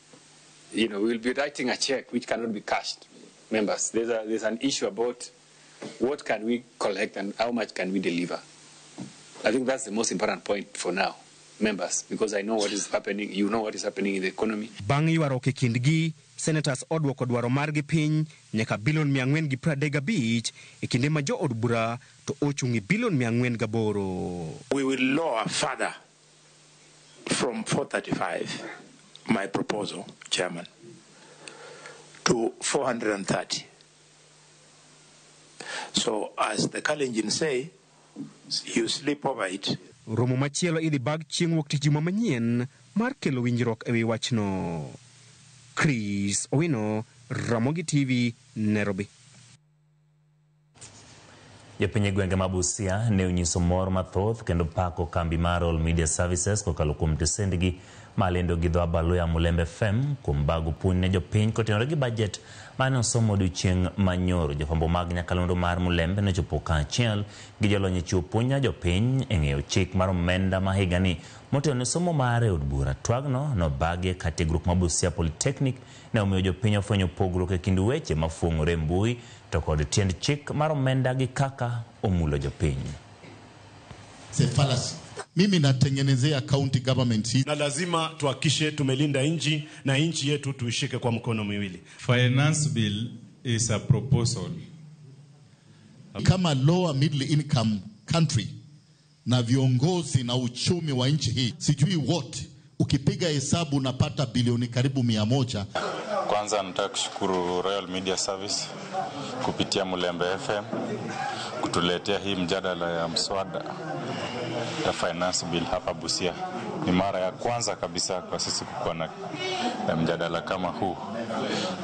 You know, we'll be writing a check which cannot be cashed. Members, there's an issue about what can we collect and how much can we deliver. I think that's the most important point for now, members, because I know what is happening, you know what is happening in the economy.
Bang' ywaruok e kindgi, senators odwoko dwaro margi piny nyaka bilion 435 e kinde ma jo od bura to ochung' e bilion 408.
We will lower further from 435, my proposal, Chairman, to 430. So as the Kalenjin say, you sleep over it.
Romo machielo idhi bag chieng' wuok tich juma manyien mar kelo winjruok ewi wachno. Chris Owino, Ramogi TV, Nairobi.
Jopiny e gwenge ma Busia ne onyiso mor mathoth kendo pako kambi mar All Media Services kokalo kuom tesendgi malendo gi dho Abaluya Mulembe FM kuom bago puonj ne jopiny kotenore gi bajet mane osomo odiochieng' manyoro. Jofwambo mag nyakalondo mar Mulembe nochopo kaachiel gi jolony e chiwo puonj ne jopiny e ng'eyo chik mar omenda ma higani motelo ne somo mare e od bura. Twagno nobagi e kar tiegruok ma Busia Polytechnic ne omiyo jopiny ofwenyo pogruok e kind weche mafuong'ore e mbui to kod tiend chik mar omenda gi kaka omulo jopiny.
Fallacy. Mimi natengenezea county government hii.
Na lazima tuhakikishe tumelinda nchi na nchi yetu tuishike kwa mkono miwili.
Finance bill is a proposal.
Kama lower middle income country na viongozi na uchumi wa nchi hii, sijui wote, ukipiga hesabu unapata bilioni karibu 100.
Kwanza nataka kushukuru Royal Media Service kupitia Mulembe FM kutuletea hii mjadala ya mswada ya finance bill hapa Busia. Ni mara ya kwanza kabisa kwa sisi kukuwa na mjadala kama huu.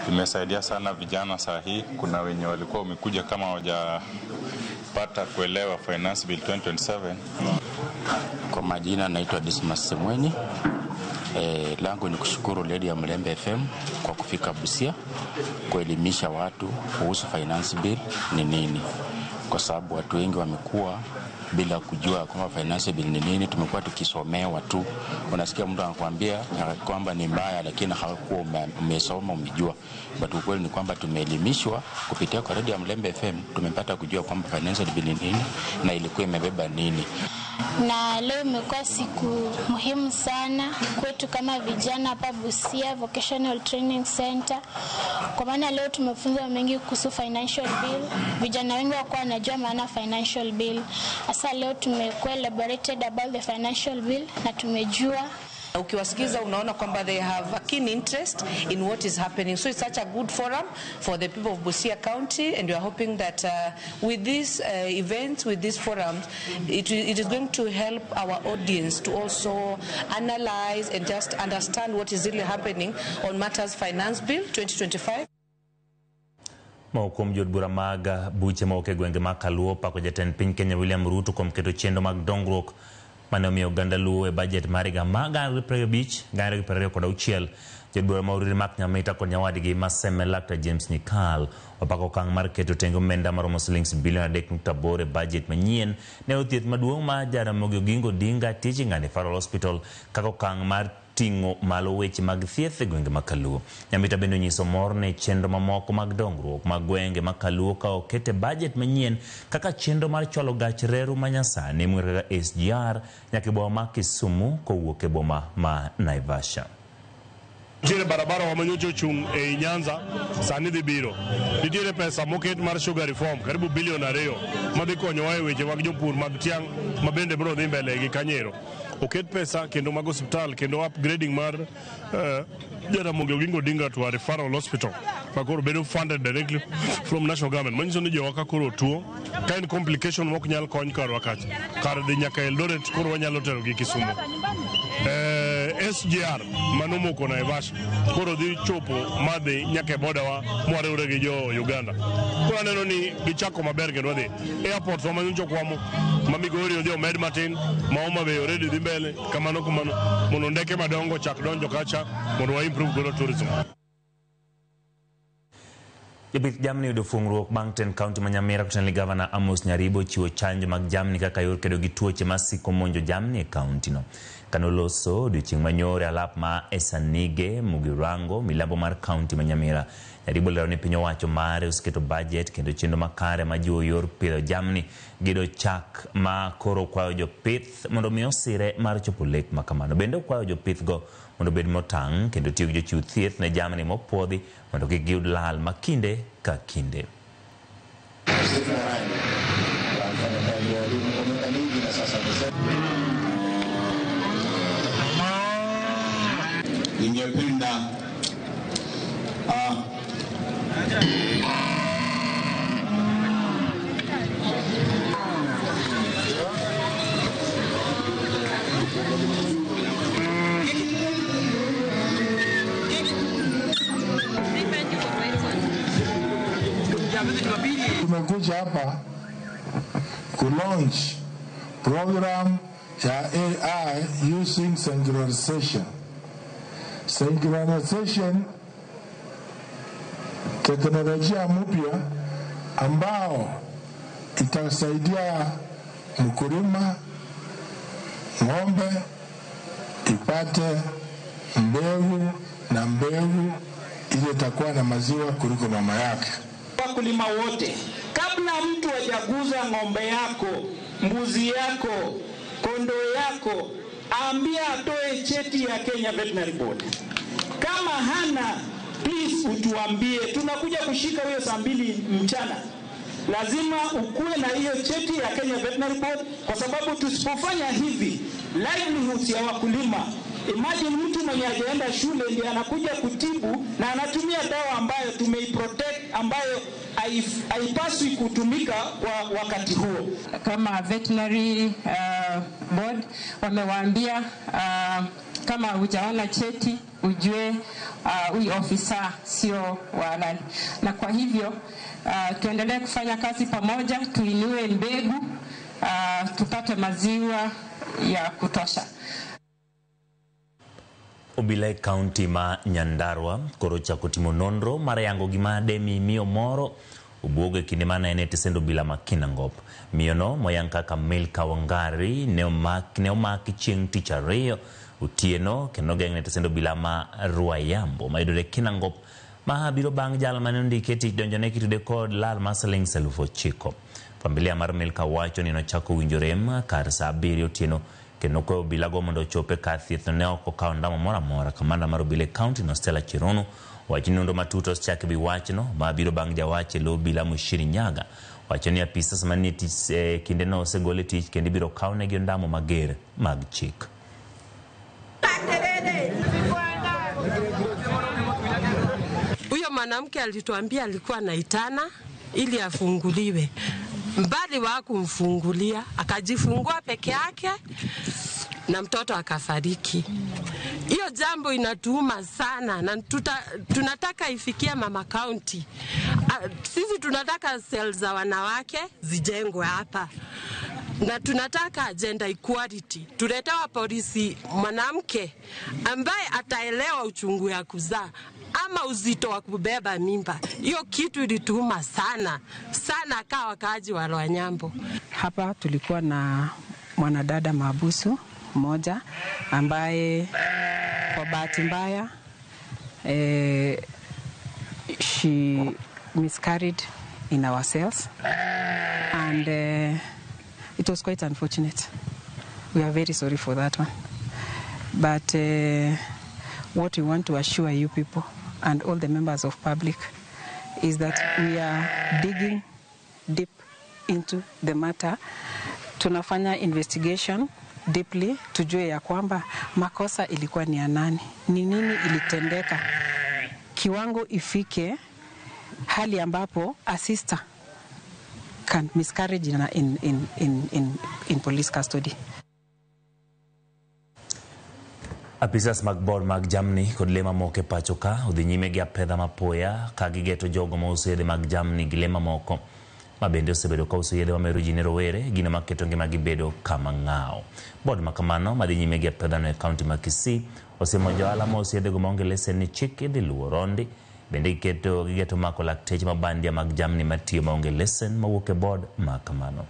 Imesaidia sana vijana saa hii. Kuna wenye walikuwa wamekuja kama hawajapata kuelewa finance bill 2027.
Kwa majina naitwa Dismas Semwenyi. Langu ni kushukuru Lady ya Mulembe FM kwa kufika Busia kuelimisha watu kuhusu finance bill ni nini, kwa sababu watu wengi wamekuwa bila kujua kwamba finance bill ni nini. Tumekuwa tukisomewa tu, unasikia mtu anakuambia kwamba ni mbaya, lakini hakuwa umesoma umejua. But ukweli ni kwamba tumeelimishwa kupitia kwa Radio ya Mulembe FM, tumepata kujua kwamba finance bill ni nini na ilikuwa imebeba nini.
Na leo imekuwa siku muhimu sana kwetu kama vijana hapa Busia Vocational Training Center, kwa maana leo tumefunzwa mengi kuhusu financial bill. Vijana wengi hawakuwa wanajua maana financial bill. Sasa leo tumekuwa elaborated about the financial bill na tumejua.
Ukiwasikiza unaona kwamba they have a keen interest in what is happening. So it's such a good forum for the people of Busia County, and we are hoping that with this event, with this forum, it is going to help our audience to also analyze and just understand what is really happening on matters finance bill 2025.
Moko kuom jood bura mag buche mawuok e gwenge mag Kaluo pako jatend piny Kenya William Ruto kuom keto chenro mag dongruok mane omiyo oganda Luo e bajet mar higa mar 2025 2026. Jood bura ma Uriri Mark Nyamita kod nyawadgi ma Seme Laktar James Nyikal opako okang' mar keto tenge omenda maromo silings bilion 3.8 e bajet manyien ne od thieth maduong' ma Jaramogi Oginga Odinga Teaching and Referral Hospital kaka okang' mar ting'o malo weche mag thieth e gwenge ma Kaluo. Nyamita bende onyiso mor ne chenro mamoko mag dongruok mag gwenge ma Kaluo ka oket e bajet manyien kaka chenro mar chwalo gach reru manyasani mong'ere kaka SGR nyaka e boma ma Kisumu kowuok e boma ma Naivasha.
Nitiere barabara wa manyocha ochung' ei Nyanza sani dhi biro. Nitiere pesa moket mar sugar reform karibu bilion 2 madhi konyowa e weche mag jopur mag tiang' ma bende biro dhi mbele gi kanyero. Oket pesa kendo mag osiptal kendo upgrading mar Jaramogi Oginga Odinga to a referral hospital ma koro bedo funded directly from national government. Manyiso ni jowa ka koro tuo ka en complication mok nyal kony karwa kacha kar dhi nyaka Eldoret koro wanyalo tero gi Kisumu. SGR manomoko Naivasha koro dhi chopo madhi nyaka e boda wa mwariwre gi jo Uganda. Koro aneno ni gichako maber kendo wadhi. Airport wa manyocha okwamo ma Migori odhi omed matin ma Homa Bay already dhi mbele kamano kamano mondo ndeke madongo chak donjo kacha mondo wa improve godo tourism.
Jopith jamni oyudo fuong'ruok bang' tend kaunti ma Nyamira kotelo ni gavana Amos Nyaribo chiwo chanjo mag jamni kaka yor kedo gi tuoche masiko monjo jamni e kaunti no. Kanoloso odiochieng' manyoro e alap ma Esanige, Mugirango, milambo mar kaunti ma Nyamira. Nyaribo lero ni piny owacho mare oseketo bajet kendo chenro makare majiwo yor pidho jamni gi chak ma koro kwayo jopith mondo mi osire mar chopo lek ma kamano. Bende okwayo jopith go mondo obed motang' kendo tiyo gi jochiw thieth ne jamni mopuodhi mondo kik giyud lal ma kinde ka kinde.
Ningependa
Tumekuja hapa kulaunch program ya AI using synchronization. Synchronization, teknolojia mpya ambao itasaidia mkulima ng'ombe ipate mbegu na mbegu ile itakuwa na maziwa kuliko mama yake.
Wakulima wote, kabla mtu hajaguza ng'ombe yako, mbuzi yako, kondoo yako, ambia atoe cheti ya Kenya Veterinary Board. Kama hana, please utuambie. Tunakuja kushika huyo saa 2 mchana. Lazima ukuwe na hiyo cheti ya Kenya Veterinary Board, kwa sababu tusipofanya hivi, livelihoods ya wakulima. Imagine mtu mwenye hajaenda shule ndiye anakuja kutibu na anatumia dawa ambayo tumeiprotect, ambayo haipaswi kutumika kwa wakati huo.
Kama veterinary board wamewaambia kama hujaona cheti ujue huyu ofisa sio wa halali. Na kwa hivyo tuendelee kufanya kazi pamoja, tuinue mbegu, tupate maziwa ya kutosha.
Obila e kaunti ma Nyandarua koro ochako timo nonro mar yango gima demi miyo moro obuogo e kinde mane en e tesend obila ma Kinangop. Miyono moyang kaka Milka Wangari ne omaki chieng' tich ariyo otieno kendo ogeng'ne e tesend obila ma Ruayambo mayudore Kinangop, ma biro bang' jal mane ondike tich donjone kitude kod lal mar siling 9,000. Familia mar Milka wacho ni nochako winjo rem kar saa 7 otieno kendo kwayo obila go mondo ochope kar thieth ne ok okawo ndamo moro amora. Kamanda mar obila e kaunti no Stella Cherono wacho ni nonro matut osechak ewi wachno ma biro bang' jawach e lo obila Mushiri Nyaga wacho ni apisas manie tich kindeno osegol e tich kendo ibiro kawnegi ondamo mager mag chik.
Huyo mwanamke alituambia alikuwa anaitana ili afunguliwe. Mbali wa kumfungulia, akajifungua peke yake na mtoto akafariki. Hiyo jambo inatuuma sana na tunataka ifikie mama county. Sisi tunataka cells za wanawake zijengwe hapa. Na tunataka gender equality. Tuletewa polisi mwanamke ambaye ataelewa uchungu ya kuzaa ama uzito wa kubeba mimba. Hiyo kitu ilituuma sana sana kwa wakaaji wa Rwanyambo.
Hapa tulikuwa na mwanadada mahabusu mmoja ambaye kwa bahati mbaya she miscarried in our cells, and it was quite unfortunate. We are very sorry for that one. But what we want to assure you people and all the members of public is that we are digging deep into the matter. Tunafanya investigation deeply tujue ya kwamba makosa ilikuwa ni ya nani, ni nini ilitendeka, kiwango ifike hali ambapo a sister can miscarriage in police custody.
Apisas mag board mag jamni kod le mamoko e pacho ka odhi nyime gi apedha mapoya ka gigeto jogo mauso yedhe mag jamni gi le mamoko ma bende osebedo ka uso yedhe mamero ji ne rowere, gino maketo ngimagi bedo kama ng'awo. Board ma kamano madhi nyime gi apedhano e kaunti ma Kisii osemonjo ohala mauso yedhego maonge lesen ni chik idhi luwo rondi. Bende gigeto mako lakteche mabandia mag jamni matiyo maonge lesen mawuok e board ma kamano.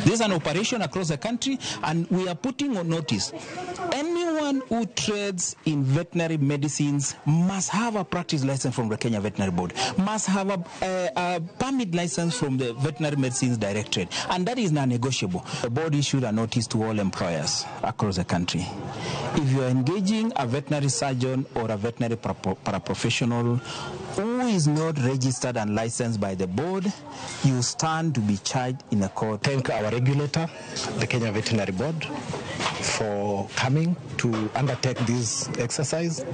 This is an operation across the country, and we are putting on notice. Anyone who trades in veterinary medicines must have a practice license from the Kenya Veterinary Board, must have a permit license from the Veterinary Medicines Directorate, and that is non-negotiable. The board issued a notice to all employers across the country. If you are engaging a veterinary surgeon or a veterinary paraprofessional who is not registered and licensed by the board, you stand to be charged in a court.
Thank our regulator, the Kenya Veterinary Board, for coming to undertake this exercise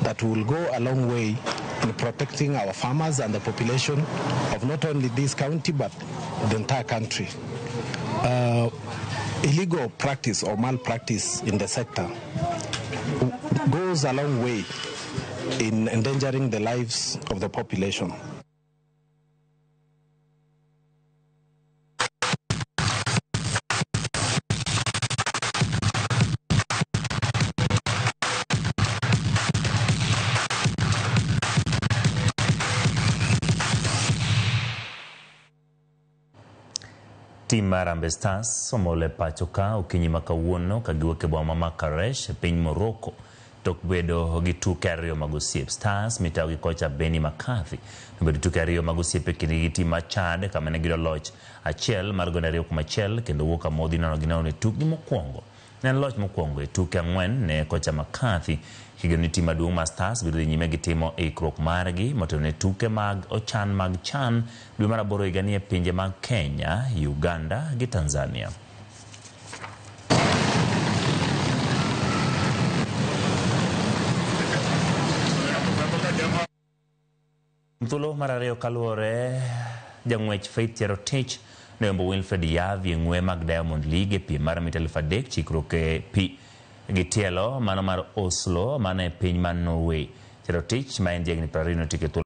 that will go a long way in protecting our farmers and the population of not only this county but the entire country. Illegal practice or malpractice in the sector goes a long way in endangering the lives of the population.
Tim mar Harambee Stars omol e pacho ka okinyi ma kawuono ka giwuok e boma ma Marrakesh e piny Morocco tok bedo gi tuke ariyo mag osiep. Stars mitayo gi kocha Benni McCarthy nobedo tuke ariyo mag osiep e kindgi gi tim mar Chad kama ne giyudo loch achiel mar gonde 2-1 kendo wuok amodhi 0-0 e tukgi mokwongo. Ne en loch mokwongo e tuke 4 ne kocha McCarthy. Kigeno ni tim maduong' mar Stars biro dhi nyime gi timo ikruok margi motelo ne tuke mag ochan mag CHAN dwe mar 8 higani e pinje mag Kenya, Uganda gi Tanzania. Thuolo mar ariyo kaluwore jang'wech Faith Cherotich noyombo Wilfred Yavi e ng'we mag Diamond League e piem mar mita 3000 chikruok e pi gi tielo mano mar Oslo mano e piny mar Norway. Cherotich ma en jahigni 20 notieko e thuolo